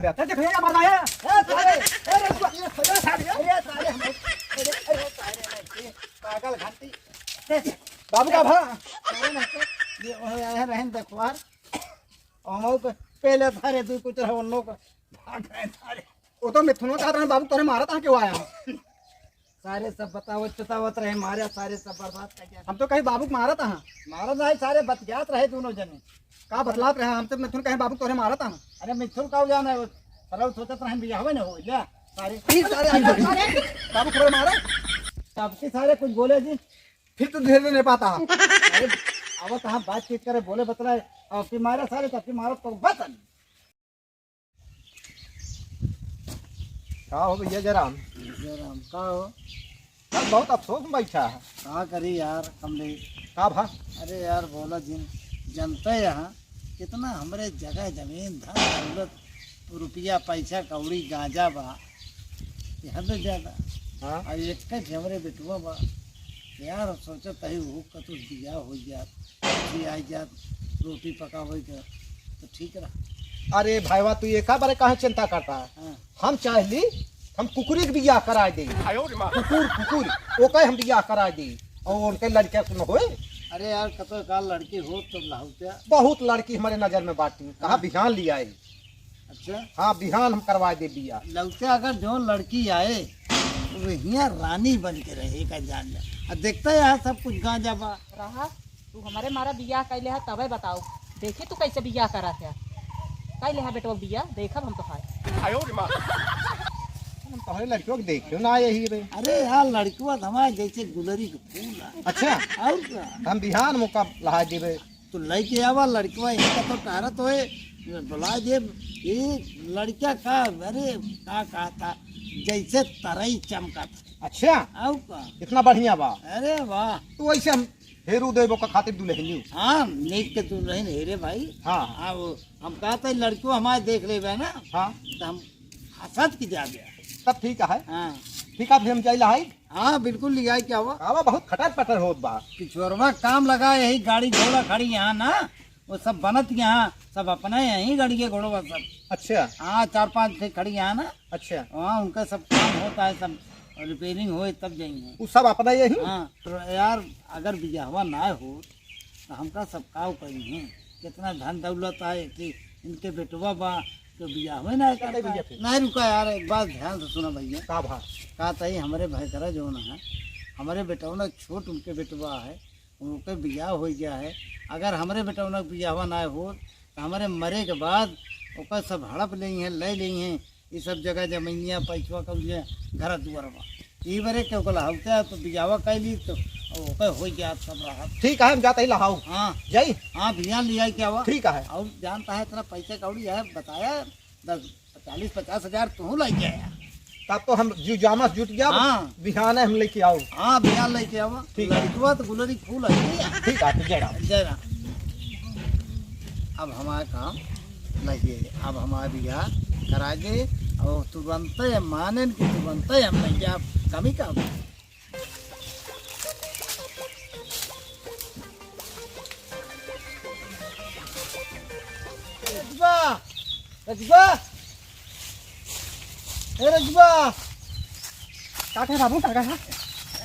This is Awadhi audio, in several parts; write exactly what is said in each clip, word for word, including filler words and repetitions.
अरे देखो, ये क्या मार रहा है? ए, सारे, ए, रे, ये सारे, अरे, सारे, हम, अरे, अरे, सारे, नहीं, ये पागल घंटी। बाबू का भा? अरे, नहीं, ये, ये, ये रहन दे, खुआर। और मऊ पे पहले सारे दू कुछ रहो, उन लोग भाग रहे सारे। वो तो मिथुनो कहत रहे, बाबू, तोरे मारत है, क्यों आया? सारे सब बतावत चुतावत रहे, मारे सारे सब बर्बाद कर दिया। हम तो कहीं बाबू के मारत हा। मारत नाही, सारे बतियात रहे दोनों जने। का बतलात रहे? हम तो मिथुन कहे बाबू तोरे मारत हा। अरे मिथुन का जाना है, वो सरल सोचत रहे बियाहवे न हो, ले सारे। ई सारे, सारे बाबू तोरे मारे। तब के सारे कुछ बोले जी। फिर तो धीरे नहीं पाता। अरे अब तो हम बातचीत करे, बोले बतलाए, अब की मारे सारे, तब की मारत तो बतन। का हो भैया जयराम? जयराम, का हो? यार, बहुत अफसोस में बैठा है। का करी यार, कमलेश? का भा? अरे यार, बोला जिन, जनते यहाँ कितना हमरे जगह, जमीन, धन, दौलत, रुपया, पैसा, कौड़ी, गांजा बा, ये हद से ज्यादा। हाँ। और एक ठे हमरे बेटुआ बा, यार, सोचत है वो कतौ बियाह हो जात, जी आई जात, रोटी पकावे के, तो ठीक रहा। अरे भाईवा, तू एका बारे काहे चिंता करता है? हाँ। हम चाहली, हम कुकुरी के बियाह कराए दे। आयो रे माँ। कुकुर, कुकुर, ओके हम बियाह कराए दे। और उनके लड़के सुन होए। अरे यार, कतो का लड़की हो तो लाहौत्या। बहुत लड़की हमारे नजर में बाटी, कहाँ हाँ। बिहान लिया है। अच्छा। हाँ, बिहान हम करवा दे बिया। लौटे अगर जो लड़की आए, तो हियाँ रानी बन के रहे, एक जान ले। अब देखता है यहाँ सब कुछ गांजा बा। रहा, तू हमरे मारा बियाह कैले है, तबे बताओ। देखी तू कैसे बियाह करा थे। कैले है बेटवा बियाह, देखब हम तो हाय। आयो रे माँ। हम तोहरे लड़कियों के देखियो ना यही रे। अरे यार, लड़कियों हमारे जैसे गुलरी के फूल है। अच्छा। और का? हम बिहान मौका लहा देबे। तो लेके आवा लड़कवा, इनका तो टहरत होए, बुला दे। ये लड़का का, अरे का कहा था, जैसे तरई चमका था। अच्छा, और का? इतना बढ़िया बा। अरे वाह। तो वैसे हम हेरू देबो का खातिर दुल्हनियो। हाँ, नीक के दुल्हन हेरे भाई। हाँ। हाँ, वो हम कहा था लड़को हमारे देख लेबे ना। हाँ। तो हम हंसत की जाबे। तब ठीक है। हाँ। ठीक है, फिर हम जाइला है। हाँ, बिल्कुल लियाई के आवा। आवा, बहुत खटर पटर होत बा। पिछोरवा काम लगा, यही गाड़ी घोड़ा खड़ी यहाँ ना, वो सब बनत यहाँ, सब अपने यहीं गाड़ी के घोड़वा सब। अच्छा। हाँ, चार पांच ठे खड़ी यहाँ ना। अच्छा। हाँ, उनका सब काम होता है, सब रिपेयरिंग होए तब जाएंगे। वो सब अपना यही? हाँ, तो यार, अगर बियाहवा ना हो, तो हमका सब काव करी हैं? कितना धन दौलत आए कि इनके बेटवा बा, तो बियाह में ना करता है। भैया फिर। नहीं, रुका यार, एक बात ध्यान से सुना भैया। का भा? का तई हमरे भाई करा जो ना है, हमरे बेटवा ना छोट उनके बेटवा है, उनके बियाह हो गया है। अगर हमरे बेटवा ना बियाहवा ना हो, तो हमरे मरे के बाद ओकर सब हड़प लेई हैं, ले लेई हैं। ई सब जगह जमीनिया, पैसवा, कौड़िया, घर दुआर बा। ई बरे के ओकर लहावते है, तो बियाहवा कैली, तो ओकर हो गया सब रहा। ठीक है, हम जाते ही लहाऊ। हाँ। जाई? हाँ, बिहान ले आई के आवा। ठीक है। और जानता है, इतना पैसा कौड़ी है, बताया, दस, चालीस, पचास हजार तू लेके आया। तब तो हम जु-, जामस जुट गया, हाँ। बिहान हम लेके आऊ। हाँ, बिहान लेके आवा। ठीक है। लड़कवा तो गुलरी फूल है। ठीक है, तो जय राम। जय राम। अब हमारा काम नहीं है, अब हमारा बियाह करा दे और तुरंते मानेन कि तुरंते हम नहीं, अब कमी का। रजबा, रजबा, ए रजबा। का कहे बाबू, का कहे?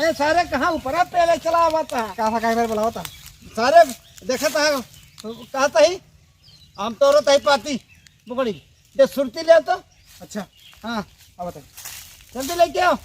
ए सारे कहाँ ऊपरा पहले चला हुआ था? का था, काहे मेरे बुलावा था? सारे देखा था, कहता ही हम तोरो तही पाती बुकड़ी, दे सुरती ले तो। अच्छा। हाँ। अब बताइए। जल्दी लेके आओ।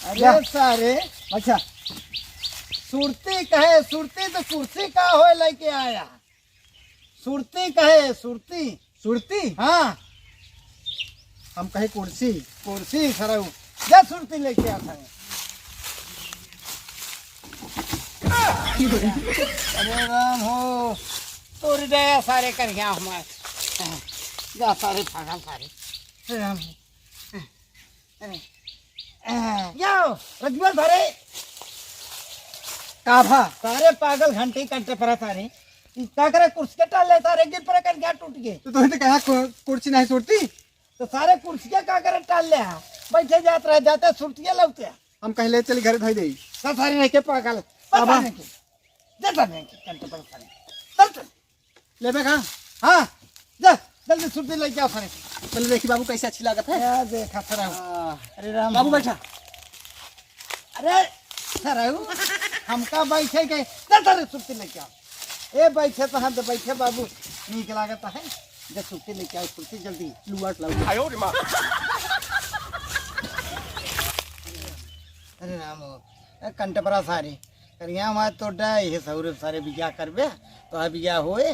अरे क्या? सारे। अच्छा। सुरती कहे, सुरती तो कुर्सी का होए लेके आया। सुरती कहे, सुरती। सुरती? हाँ। हम कहे कुर्सी। कुर्सी सरऊ। जा सुरती लेके आ सारे। अरे राम हो, तोरी दया सारे कर गया हमारे। जा सारे भागा सारे। अरे राम हो। अरे, अरे, यो, रजमल भरे। का भा? सारे पागल घंटी कंटे परा सारे। ई का करे, कुर्सी के टाल ले सारे, गिर पड़े कर क्या टूट गए? तो तोहे तो कहा कु-, कुर्सी नहीं सुरती? तो सारे कुर्सी के का करे टाल ले हा? बैठे जात रहे, जाते सुरतिये लौटे। हम कहले चली घरे धई देई। तो सारे नहीं के पागल, पता बाबा। नहीं के। देता नहीं के, कंट पर सारे। चल, चल। लेबे का? हाँ, जा, जल्दी सुरती लेके आओ सारे। पहले देखी बाबू कैसे अच्छी लागत है। क्या देखा सरऊ? हाँ। अरे राम बाबू राम। बैठा। अरे सरऊ, हमका बैठे के, जा सारे सुरती लेके आओ। ए बैठे तो हम तो बैठे बाबू, नीक लागत है। जा सुरती लेके आओ, सुरती जल्दी। लुआट लाओ। आयो रे माँ। अरे राम हो, ए कंटपरा सारे, करिया मार तो डा, ये सौरे सारे बिया करबे, तो आ बिया होए,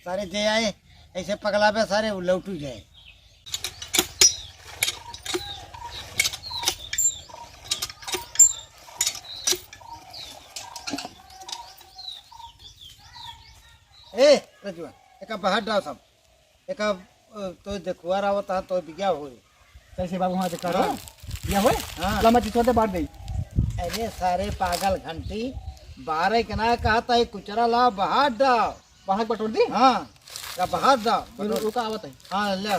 सारे जे आए, ऐसे पगलाबे सारे, वो लौटू जाए। ए, रजुआ, एका बाहर डाल सब। एका, अ, तो देखुआर आवत हा, तो बिया होए। कैसे बाबू, हाँ, देखा हाँ। रहा? बिया होए? हाँ। लामा चिचोटे बांट दे। अरे सारे पागल घंटी, बारह के ना कहता है, कुचरा ला, बाहर डाल। बाहर बटोर दी? हाँ, या बाहर डाल, फिर बटोर। ओका आवत है। हाँ, ले।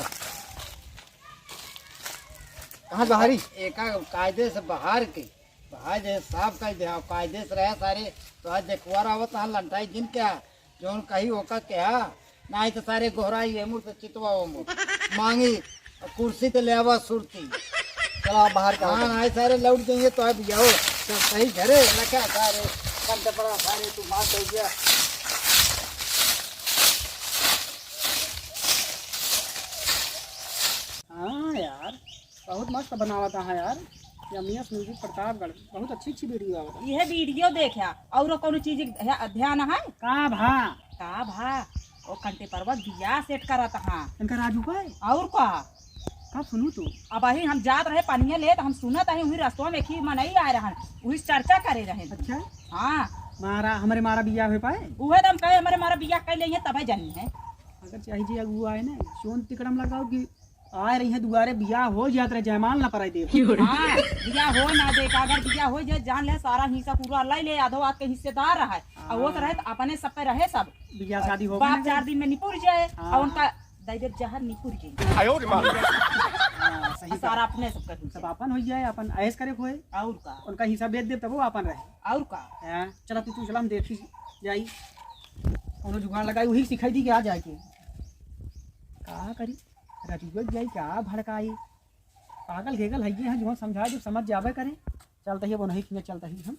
कहाँ बाहरी? एका कायदे से बाहर के, बाहर जे साफ कर दे, कायदे से रहे सारे, तो आज देखुआर आवत हा, लंटाई जिन क्या, जौन कही ओका कहा, नाहीं तो सारे गोहराई है मुड़ से चितवा हो मुड़। मांगी, कुर्सी तो ले आवा सुरती। चला बाहर का हाँ, होटल। नाहीं सारे लौट जाइए तो अब जाओ। तो सही घरे रखा सारे, कंटपरा सारे, तू मार दे गया। हाँ यार, बहुत मस्त बनावत है यार। एम एस म्यूजिक प्रतापगढ़, बहुत अच्छी अच्छी वीडियो आवत है। यह वीडियो देखा, और कोनो चीज ध्या-, ध्यान है? का भा? का भा? ओ कंटे परवा बियाह सेट करत हा। इनका राजू का है? और का? का सुनू तू? अब अही हम जात रहे पनिया ले, तो हम सुनत अही, वही रस्तवा में एक ही मनई आए रहन, वही चर्चा करे रहन। अच्छा। हाँ। मारा, हमरे मारा बियाह हो पाए? उहे तो हम कहे, हमरे मारा बियाह कर लेइहे, तबे जानी है। अगर चाही जी अगुआ आए ना, सोन तिकड़म लगाओ कि आए रही है दुआरे, बियाह हो जात रहे, जयमाल ना पराई दे। हाँ, बियाह हो ना दे, अगर बियाह हो जाए, जान ले, सारा हिस्सा पूरा ले ले, आधो आध के हिस्सेदार रहे। और वो तो रहे, तो अपने सब पे रहे सब। बियाह शादी हो बाप गई। चार दिन में निपुर जाए, हाँ। और उनका दे दे जहर निपुर जाए। आयो रे माँ। हाँ, सही और सारा कहा। अपने सब कर सब अपन हो जाए, अपन ऐश करे होए। और का? उनका हिस्सा बेच दे, तब वो अपन रहे। और का? हाँ, चला तू, तू चला, हम देखी जाई। कोनो जुगाड़ लगाई, वही सिखाई दी कि आ जाए के। का करी? रजुआ जाई का भड़काई? पागल घेगल है ये हैं, जो समझाए, जो समझ जावे करे। चलता ही, अब नहीं किया, चलता ही हम।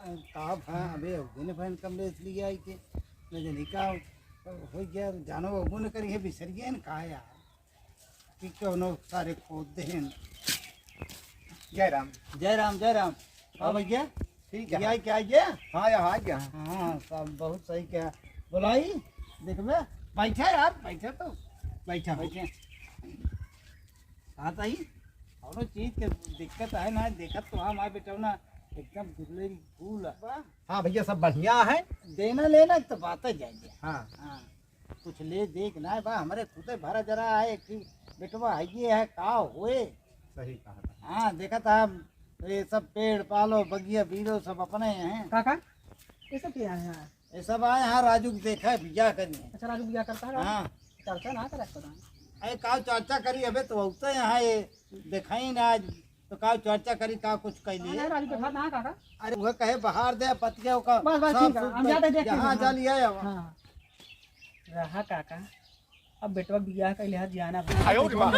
अरे का भा, अबे दिन भर कमरे इसलिए आई के, मैं जनी का हो गया, जानो वो न करी है, बिसर गया न का यार, कि कौनो सारे खोद देन। जय राम। जय राम, जय राम। हाँ भैया, ठीक है। क्या, क्या ये? हाँ, यहाँ आ गया। हाँ, सब बहुत सही कहा। बुलाई, देखबे, बैठा यार, बैठा तो। बैठा। बैठे। कहा ताई, कौनो चीज के दिक्कत है ना, देखत तो हमारे बेटवा ना एकदम गुजलेरी फूल है। हाँ भैया, सब बढ़िया है। देना लेना तो बात है जाइए। हाँ। हाँ। कुछ ले देख ना बा, हमरे खुदे भरा जरा है, एक ही बेटवा है, ये है, का होए? सही कहा था। हाँ, देखा था, ये सब पेड़ पालो, बगिया बीड़ो सब अपने हैं। काका, ये सब क्या है यहाँ? ये सब आए हैं राजू के देखा है, बियाह करिए। अच्छा, राजू बियाह करता है? हाँ। चर्चा ना करे, पता नहीं। अरे, का चर्चा करी, अबे तो होते यहाँ ये देखाई ना आज, तो का चर्चा करी, का कुछ कैली हाँ, है? नहीं, राजू के घर ना, काका। अरे, वो कहे बाहर दे, पतिया का बस, बस, सब ठीक है, सूख हम दे। जाते हैं, देखते हैं, यहाँ हाँ। जा लिया है। हाँ। रहा काका, अब बेटवा बियाह कइले हा, जियाना भाई। आयो रे माँ।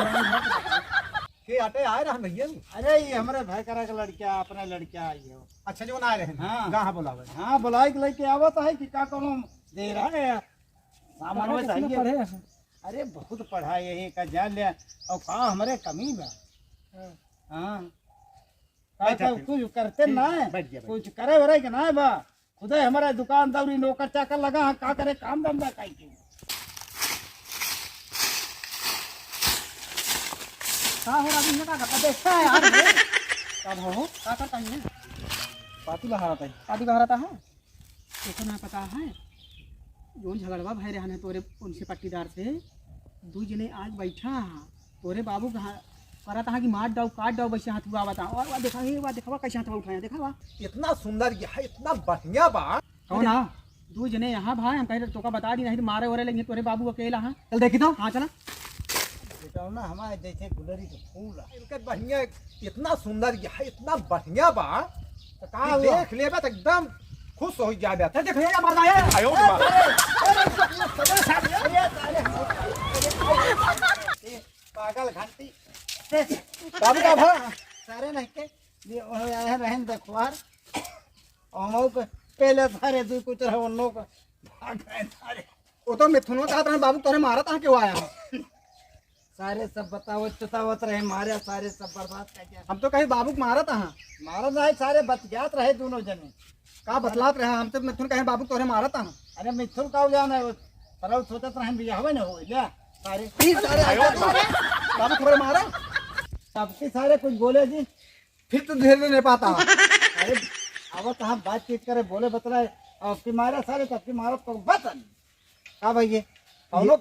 के आटे आए रहन भैया? अरे, ये हमरे भाई करा के लड़का, अपने लड़का आई हो। अच्छा, जो ना आए रहन। हाँ। गाँव बुलावे। हाँ, बुलाए के लेके आवत है कि का कौनो दे रहा है यार। सामान में चाहिए। पढ़े हैं। अरे, बहुत पढ़ा है यही का, जान ले। और का हमरे कमी बा? हाँ। हाँ। का बैठा कर-, फिर। कुछ करते ठीक, ना है। बैठ गया, बैठ कुछ गया। करे वरे के ना है बा। खुदे हमारा दुकान दौरी नौकर चाकर लगा है, का करे काम धंधा काई के। का हो रहा है, का करता? देखता है यार, ये। का भाव हो? का करता है? पाती बहारता है। पाती बहारता है? तोका ना पता है, जौन झगड़वा भय रहन है तोरे उनसे पट्टीदार से, दू जने आज बैठा हा, तोरे बाबू कहा, करत हा कि मार डाउ, काट डाउ, वैसे हथुआ बता। और वा देखा, हे वा देखा, वा कैसे हथुआ उठाया, देखा वा। इतना सुंदर ये है, इतना बढ़िया बा। कौन हा? दू जने यहाँ भाई, हम कहे तोका बता दी, नहीं तो मारे ओरे लगे तोरे बाबू अकेला। हाँ, चल देखी तो। हाँ, चला। बेटौना हमारे जैसे गुलरी के फूल है। इनके बढ़िया, इतना सुंदर ये है, इतना बढ़िया बा। तो का कि हुआ? देख लेबे तो एकदम खुश हो जाबे। चल देखो, ये मर गया। आयो रे माँ। अरे, अरे, अरे, अरे, ए, पागल घंटी। बाबू का भा? सारे नहीं के, ये, ओ, आए रहन देखवार। अमऊ के पहले सारे दुई कुछ रहे, उन लोग भाग गए सारे। वो तो मिथुनो कहत रहे, "बाबू तोरे मारत आके आया है।" सारे सब बतावत चुतावत रहे, मारे सारे सब बर्बाद कर दिया। हम तो कहे, "बाबू के मारत आहा।" मारत नाही, सारे बतियात रहे दोनों जने। का बतलात रहे? हम तो मिथुन कहे, "बाबू तोरे मारत आहा।" अरे मिथुन का जाना है, वो सरऊ सोचत रहे बियाहवे न हो, ले सारे। ई सारे आइए तो मारे। बाबू तोरे मारा। सबके सारे कुछ बोले जी, फिर तो धीरे नहीं पाता। अरे, अब तो हम बातचीत करे, बोले बतलाए, और उसके मारे सारे, तब के मारत तो बतन। का भाई ये? कौनो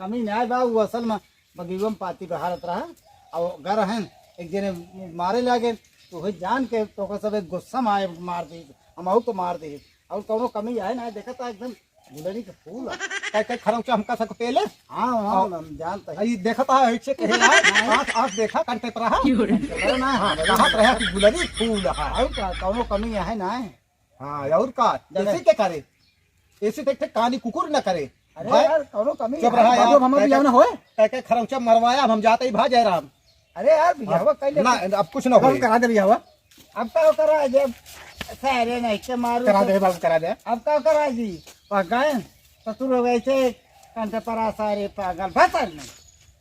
कमी नहीं आए बा, वो असल में बगीवा में पाती बहारत रहा, और घर हैं, एक जने मारे लागे, तो वही जान के तो ओकर सब एक गुस्सा में आए, मार दी, हम आऊ तो मार दी, और कौनो कमी आए ना, देखा था एकदम गुलरी के फूल है। कह, कह खरौचा हमका सक पेले? हाँ, हाँ, और हम जानते हैं। ई देखत है, ऐसे कहे यार, आँख, आँख देखा, कंटे पर रहा। अरे ना, हाँ, कहत रहा कि गुलरी फूल है। और का, कौनो कमी है ना? हाँ, और का? जैसे जैसे के करे? ऐसे देख, देख, कानी कुकुर न करे। अरे भाई, यार, कौनो कमी चुप है? रहा बाबू, यार। अब हमार कह, बियाह ना होए। कह, कह खरौचा मरवाया, अब हम जाते ही भा जय राम। अरे यार, बियाह अब कर ले। ना, अब कुछ ना कौन होए। करा दे बियाह? अब का करा, जब सारे नहीं के मारू करा तो दे बाबू, करा दे। अब का करा जी? पक गए, ससुर हो गए थे, कंटे परा सारे पागल, भसर नहीं।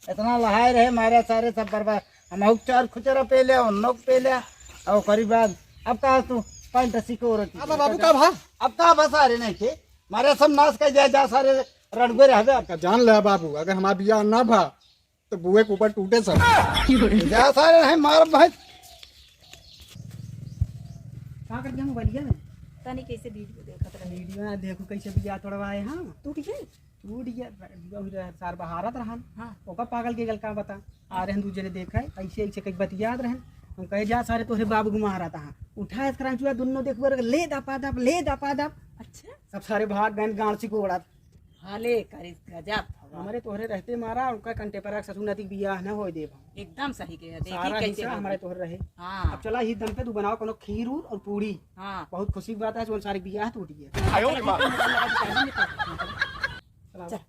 इतना लहाए रहे, मारे सारे सब बर्बाद। हम हक चार खुचरा पे ले, उन लोग पे ले, और करीब बाद, अब का तू पैंट सिकोर की अब बाबू का भा? अब का भा सारे नहीं थे, मारे सब नाश कर दिया, जा सारे रणुए रहबे। का जान ले बाबू, अगर हमार बियाह ना भा, तो बुए के ऊपर टूटे सब। जा सारे नहीं मार भाई। का कर दिया मोबाइलिया में? तनी कैसे वीडियो देखत रहे। वीडियो ना देखो कैसे बिया तोड़वाए, हाँ। टूट गए? टूट गया, सार बहारत रहन। हाँ। ओका पागल के गल का बता। आ रहन दू जने देखे, ऐसे ऐसे कई बतियात रहन। हम कहे जा सारे तोहरे बाबू को मारत हाँ। उठा इस कराचुआ दुन्नो देख बर ले दपा दप, ले दपा दप। अच्छा। सब सारे भाग गए गांड सिकोड़त। हाले करिस गजब हवा। हमरे तोहरे रहते मारा, उनका कंटे पर ससुर नाती बियाह न होए देब हम। एकदम सही कहे, देखी सारा कैसे हिस्सा होई। हमरे तोहरे रहे। हाँ। अब चला ही दम पे तू बनाओ कोनो खीर उर और पूड़ी। हाँ। बहुत खुशी की बात है, आज सारे बियाह टूट गया। आयो रे माँ। चला। चल।